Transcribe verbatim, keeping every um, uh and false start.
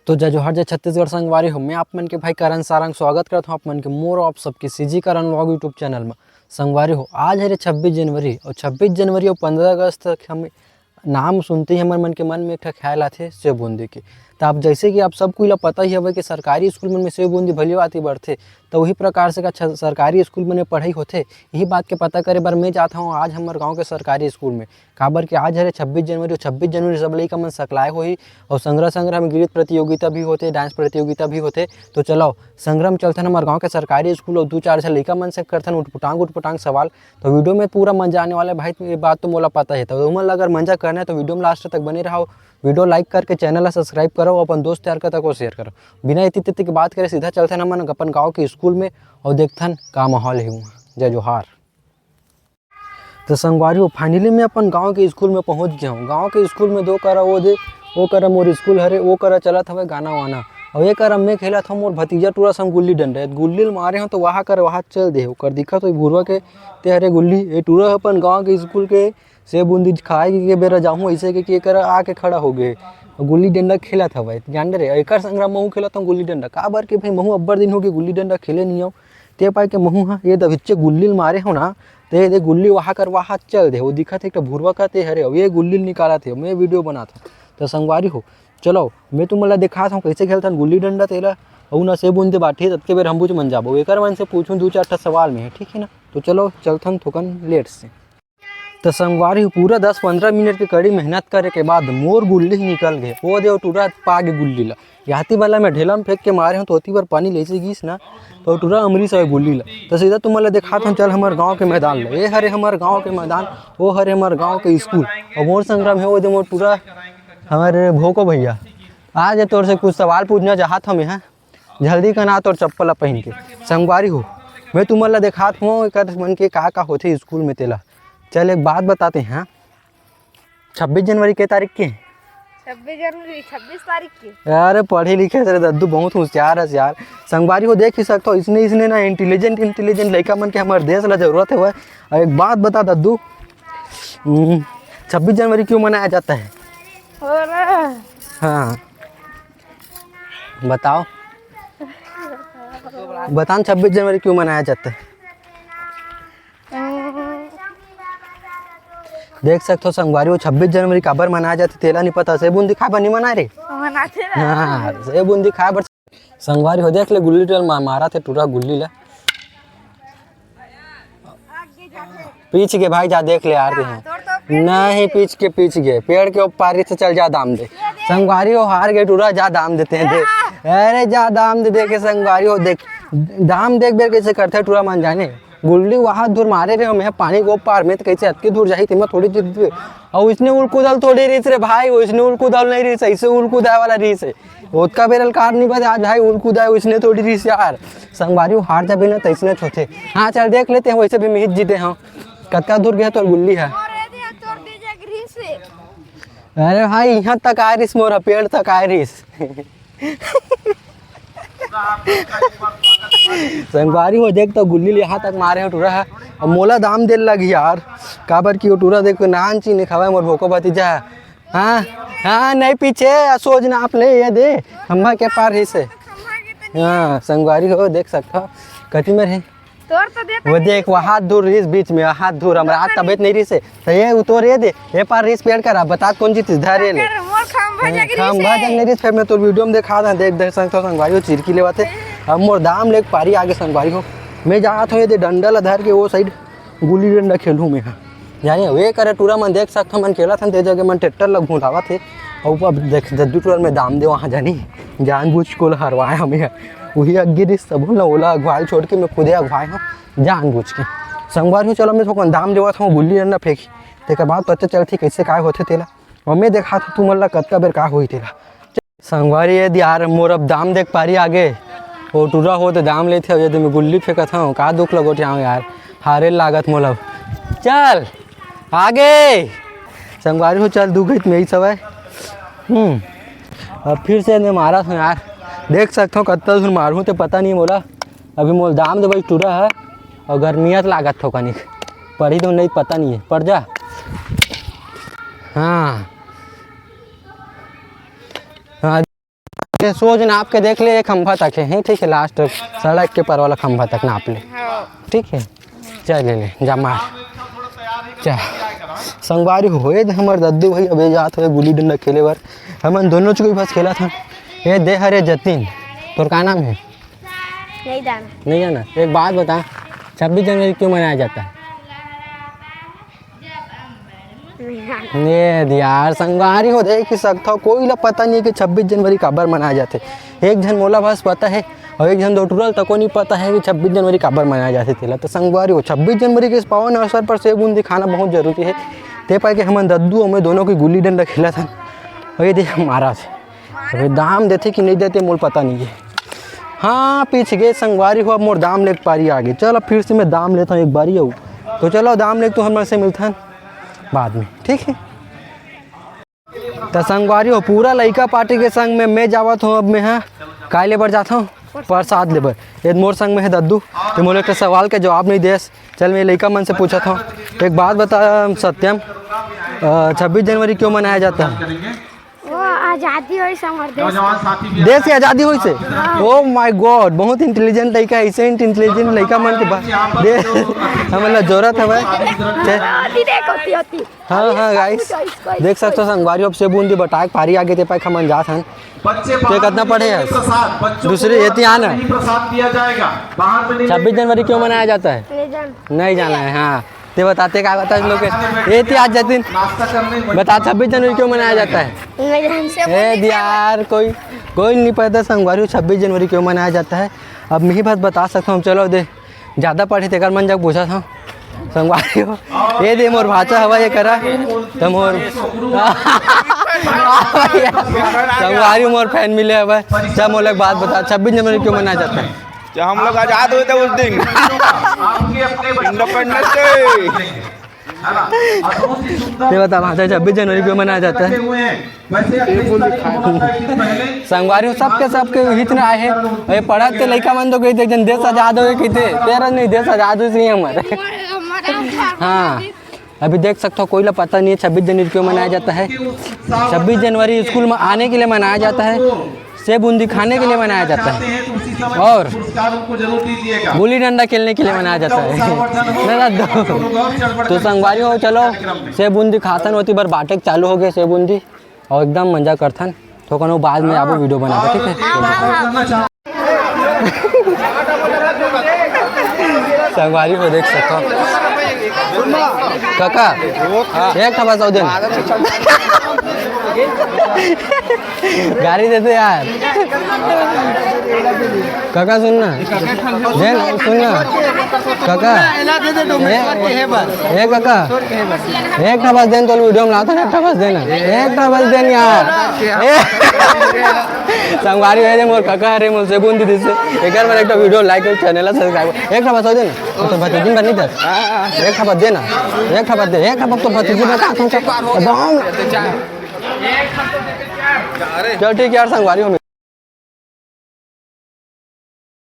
तो जय जोहार, जय छत्तीसगढ़ संगवारी हो। मैं आप मन के भाई करण सारंग स्वागत करत हूँ आप मन के मोर आप सबके सीजी करण व्लॉग YouTube चैनल में। संगवारी हो, आज हरे छब्बीस जनवरी, और छब्बीस जनवरी और पंद्रह अगस्त तक हम नाम सुनते ही हमर मन के मन में एक ठा ख्याल आथे सेव बूंदी के। तो आप जैसे कि आप सब कोई ला पता ही हवे कि सरकारी स्कूल मन में सेव बूंदी भली बात ही बढ़थे, तो वही प्रकार से का छ-, सरकारी स्कूल मन में पढ़ाई होथे, यही बात के पता करे बर मैं जात हूँ आज हमर गाँव के सरकारी स्कूल में। काबर कि आज हरे छब्बीस जनवरी, और छब्बीस जनवरी सब लइका मन सकलाए होही, और संग्रह संग्रह में गीत प्रतियोगिता भी होथे, डांस प्रतियोगिता भी होथे। तो चलो संग्रह में चलथन हमर गाँव के सरकारी स्कूल, और दू चार झन लइका मन से करथन उटपुटांग उटपुटांग सवाल। तो वीडियो में पूरा मजा आने वाला है भाई, ये बात तो मोला पता है। तो तुमन ला अगर मजा करना है तो वीडियो में लास्ट तक बने रहो, वीडियो लाइक करके चैनल ला सब्सक्राइब करो, अपन दोस्त यार तक को शेयर करो। बिना इतनी तित्ती की बात करे सीधा चलथन हमन अपन गाँव के स्कूल में और देखथन का माहौल है वहाँ। जय जोहार। तो संगवारी हो, फाइनली मैं अपन गांव के स्कूल में पहुंच गया हूँ। गांव के स्कूल में दो करा वो दे, वो करा मोर स्कूल हरे, वो करा चलत हवे गाना वाना। और ये करा मैं खेलत हूँ मोर भतीजा टूरा संग गुल्ली डंडा। गुल्ली ल मारे हूँ तो वहाँ कर वहाँ चल दे, ओकर दिखत हो भुरवा के ते हरे गुल्ली। ये टूरा अपन गांव के स्कूल के सेव बूंदी खाए के बेरा जाहूँ, ऐसे के, के करा आके खड़ा हो गए। गुल्ली डंडा खेलत हवे, जान रे, एकर संग महूँ खेलत हूँ गुल्ली डंडा। काबर के भाई महूँ अब्बड़ दिन हो गए गुल्ली डंडा खेले नहीं हूँ। ते पाए के महूँ हा ये दभिच्चे गुल्ली ल मारे हो ना, ते दे गुल्ली वहाँ कर वहाँ चल दे। वो दिखत हे एक ठो भुरवा का ते हरे, अब ये गुल्ली ल निकालत हे, मैं वीडियो बनात हूँ। तो संगवारी हो, चलो मैं तुमन ला दिखात हूँ कैसे खेलथन गुल्ली डंडा तेला। अउ ना सेव बूंदी बांटही, ततके बेर हम बुझ मन जाबो। एकर मन से पूछूँ दू चार ठा सवाल में, ठीक है ना? तो चलो चलथन थोकन लेट से। तो संगवारी हो, पूरा दस पंद्रह मिनट के कड़ी मेहनत करे के बाद मोर गुल्ली ही निकल गए। वो दे, वो टूरा पा गे गुल्ली ला। याती वाला मैं ढेला में फेंक के मारे हूँ, तो ओती बर पानी लेसे गिस ना, तो टूरा अमरीस हवे गुल्ली ला। तो सीधा तुमन ला दिखात हूँ, चल हमर गाँव के मैदान ले। ये हरे हमर गाँव के मैदान, वो हरे हमर गाँव के स्कूल। और मोर संग में हे वो दे मोर टूरा, हमर भोको भैया। आ जे तोर से कुछ सवाल पूछना चाहत हूँ मैं, हाँ? जल्दी कना तोर चप्पल ला पहिन के। संगवारी हो, मैं तुमन ला देखात हूँ एकर मन के का का होथे स्कूल में तेला। चल एक बात बताते हैं, छब्बीस जनवरी के तारीख के? छब्बीस जनवरी, छब्बीस तारीख के। अरे पढ़े लिखे से दद्दू बहुत होशियार है यार। संगवारी हो देख ही सकते हो, इसने इसने ना इंटेलिजेंट इंटेलिजेंट लड़का मन के हमारे देश ला जरूरत है। और एक बात बता दद्दू, हम्म, छब्बीस जनवरी क्यों मनाया जाता है? हो ना। हाँ बताओ, बताओ छब्बीस जनवरी क्यों मनाया जाता है? देख सकते हो संगवारी हो, छब्बीस जनवरी काबर मनाया जाथे तेला नहीं पता। सेव बूंदी खाए बर नहीं मनाए रे। मनाथे ना। हाँ, सेव बूंदी खाए बर। संगवारी हो देख ले गुल्ली टल मा-, मारा थे टूरा गुल्ली ला। पीछ के भाई जा देख ले यार। हाँ, तोर तो पेड़ नहीं पीछ के, पीछ के पेड़ के ऊपर से चल जा दाम दे। संगवारी हो हार गए टूरा, जा दाम देते हैं दे। अरे जा दाम दे, देखे संगवारी हो देख, दाम देख बेर कैसे करते टूरा मन जाने। गुल्ली वहाँ दूर मारे रहे मैं पानी को पार में, तो कैसे अतकी दूर जाही तेमा थोड़ी दूर। और उसने उल कूदल थोड़ी रहीस रे भाई, उसने उल कूदल नहीं रहीस, ऐसे उल कूदाए वाला रहीस है। ओतका बेरल कार नहीं बता आज भाई, उल कूदाए उसने थोड़ी रहीस यार। संगवारी हार जाबे ना तैसने होथे। हाँ चल देख लेते हैं, वैसे भी मैं ही जीते हूँ। कतका दूर गया तोर गुल्ली है? अरे भाई यहाँ तक आए रहीस, मोर पेड़ तक आए रहीस। संगवारी हो देख तो गुल्ली ले यहाँ तक मारे हो टूरा है। अब मोला दाम दे लगी यार, काबर की वो टूरा देख नान चीनी खावे मोर भोको भतीजा है। हाँ हाँ नहीं पीछे सोच ना आप ले ये दे, खम्भा के पार ही से। हाँ संगवारी हो देख सकता कति मेर है। तोर तो देता वो नहीं देख, वो हाथ दूर रहीस बीच में, हाथ दूर, हमरा हाथ तबीयत नहीं रहीस है। तो ये उतोर ये दे, ये पार रहीस पेड़ करा, बता कौन चीज धरे ले। अगर मोर खंभा जग रहीस खंभा है। जग नहीं रहीस, फिर मैं तोर वीडियो में देखा था, देख, देख सकता संगवारी हो, चिरकी लेवा थे। अब मोर दाम लेके पारी आगे संगवारी हो। मैं जात हूँ, ये दे डंडा ला धर के वो साइड गुल्ली डंडा खेलूँ मैं। हाँ। जाने वे करे टूरा मन देख सकत मन केला थन, ते जगह मन ट्रैक्टर ला घुंटावत हे। अउ अब देख, जद्दू टूरा में दाम दे वहाँ जानी, जानबूझ के ओला हरवाए हमें। वही अग्गी रिस सब ना, ओला अगवाल छोड़ के मैं खुदे अगवाए हूँ, जानबूझ के। संगवारी हो, चलो मैं थोकन दाम देवत हूँ, गुल्ली डंडा फेंकी, तेकर बाद पता चलथे कैसे काय होथे तेला। और मैं देखा था तुमन ला कतका बेर का होई तेला। संगवारी ये यार मोर अब दाम देख पारी आगे। ओ टूरा हो तो दाम लेथे, अब यदि मैं गुल्ली फेंकत हूँ, का दुख लगोट जाऊँ यार, हारे लागत मोला। चल आगे। संगवारी हो चल दू गई में ही सवय। हम्म। अब फिर से मैं मारा था यार, देख सकता हूँ कत्ता सुन मारू तो पता नहीं मोला। अभी मोल दाम दे भाई टूरा है और गर्मियत लागत हो कनिक पड़ी तो नहीं पता नहीं है, पड़ जा। हाँ हाँ। ये सोज नाप के देख ले, ये खंभा तक हे, ठीक हे, लास्ट सड़क के पर वाला खंभा तक नाप ले, ठीक हे। चल ले, ले, जा मार। चल। संगवारी हो, ये दे हमर दद्दू भाई अभी जात हवे गुल्ली डंडा खेले बर। हमन दोनों चुकी बस खेलत हन। ये दे हरे जतिन, तोर का नाम हे? नहीं जाना। नहीं जाना? एक बात बता, छब्बीस जनवरी क्यों मनाया जाता है? नहीं जाना। ये दे यार, संगवारी हो, देख ही सकथव, कोई ला पता नहीं कि छब्बीस जनवरी काबर मनाया जाथे। एक झन मोला बस पता हे, अउ एक झन दो टूरा ल तको नहीं पता हे कि छब्बीस जनवरी काबर मनाया जाथे तेला। तो संगवारी हो, छब्बीस जनवरी के इस पावन अवसर पर सेव बूंदी खाना बहुत जरूरी हे। ते पाए के हमन दद्दू, हमन दोनों की गुल्ली डंडा खेलत हन। अउ ये दे मारा से। अबे दाम देथे कि नहीं देथे, मोला पता नहीं हे। हाँ, पीछ गे संगवारी हो, अब मोर दाम लेके पारी आ गे। चल, अब फिर से मैं दाम लेता हूँ एक बारी अउ। तो चलो, दाम लेके तुहर मन से मिलथन बाद में, ठीक हे? त संगवारी हो, पूरा लइका पार्टी के संग में मैं जावत हूँ। अब मैं हा काय ले बर जात हूँ? प्रसाद ले बर। ये मोर संग में हे दद्दू, ते मोला एक ठो सवाल के जवाब नहीं देस। चल, मैं लइका मन से पूछत हूँ, एक बात बता सत्यम, अ, छब्बीस जनवरी क्यों मनाया जाता है? वो आजादी होइस हमर देश के। देश के आजादी होइस हे? Oh my God, बहुत इंटेलिजेंट लइका हे, ऐसे इंटेलिजेंट लइका मन के बा-, दे, हमन ला जरूरत हवय। ते-, होती देख, होती, होती। हाँ, हाँ, गाइस, देख सकथो संगवारी, अब सेव बूंदी बटाए के पारी आ गे, ते पाए के हमन जात हन। ते कतना पढ़े हस? दूसरी, एती आना। छब्बीस जनवरी क्यों मनाया जाता है? नहीं जाना। नहीं जाना है, हाँ। ते बताते का बता लोग के? एती आज जतिन, बता छब्बीस जनवरी क्यों मनाया जाता है? नहीं जाना। ए दे यार, कोई, कोई नहीं पता संगवारी हो छब्बीस जनवरी क्यों मनाया जाता है। अब मैं ही बस बता सकता हूँ, चलो दे। ज्यादा पढ़े तेकर मन जग पूछत हव। संगवारी हो, ये दे मोर भांचा हवय, ये करा त मोर संगवारी हो, मोर फैन मिले हवय। अच्छा, मोला एक बात बता, छब्बीस जनवरी क्यों मनाया जाता है? जब हम लोग आजाद हुए थे उस दिन, इंडिपेंडेंस डे। ये बता भांचा, छब्बीस जनवरी क्यों मनाया जाता है? संगवारी हो, सबके, सबके हित में आए हे। ये पढ़त के लइका मन तो कहिथे, "एक दिन देश आजाद होगे," कहिथे, तेरा नहीं, देश आजाद होइस नहीं हमर। हाँ, अभी देख सकथो, कोई ला पता नहीं है छब्बीस जनवरी क्यों मनाया जाता है। छब्बीस जनवरी स्कूल में आने के लिए मनाया जाता है, सेव बूंदी खाने के लिए मनाया जाता है और गुल्ली डंडा खेलने के लिए मनाया जाता है। ना, ना, दो। तो संगवारी हो, चलो, सेव बूंदी खाथन, ओती बर बांटे के चालू हो गए सेव बूंदी। अउ एकदम मजा करथन। थोकन बाद में आबो वीडियो बनाबो, ठीक है? संगवारी हो, देख सकथो। काका, एक ठा बस अउ देना। गारी देते यार। काका सुन ना, देन सुन ना, काका। ए, ए काका, एक ठा बस देन, तोला वीडियो में लाथन, एक ठा बस देना, एक ठा बस देन यार। ए, संगवारी हो रे, मोर काका हरे, मोर सेव बूंदी दिस हे। एकर बर एक ठा वीडियो like और चैनल सब्सक्राइब। एक ठा बस अउ देना, तो भतीजिन बनी दे। एक ठा बस देना, एक ठा बस दे, एक ठा बस तो भतीजिन बता। चल ठीक यार, संगवारी हो।